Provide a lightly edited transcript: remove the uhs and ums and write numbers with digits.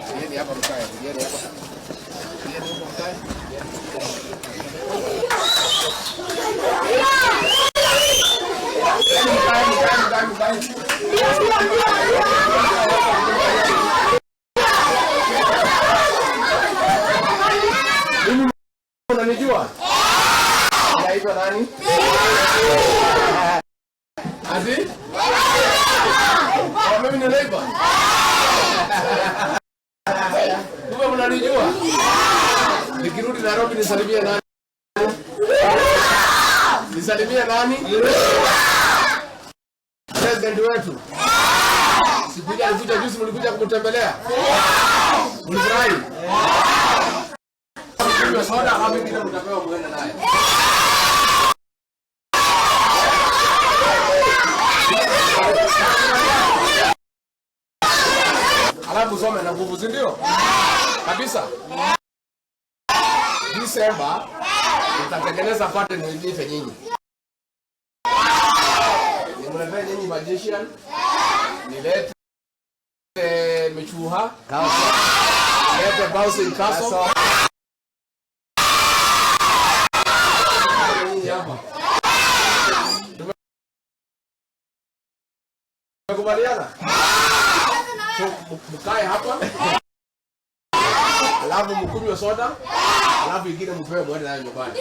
Tulieni hapa mkae, tulieni hapa. Tulieni huko mkae. Mkae, mkae, mkae, mkae. Mimi unanijua? Naitwa nani? Ati? Oh, mimi ni neighbor. Kumbe mnanijua? Nikirudi Nairobi nisalimie nani? Nisalimie nani? President wetu. Sikuja, alikuja juzi, mlikuja kumtembelea? Mlifurahi? Kunywa soda ama ingine mtapewa muende naye. Alafu usome na nguvu, si ndio? Kabisa. Disemba nitatengeneza party nilipe nyinyi. Nimletee nyinyi magician. Nilete michuha. Nilete bouncing castle. Nyinyi hapa. Tumekubaliana? So mkae hapa. Alafu mkunywe soda. Alafu ingine mpewe muende nayo nyumbani.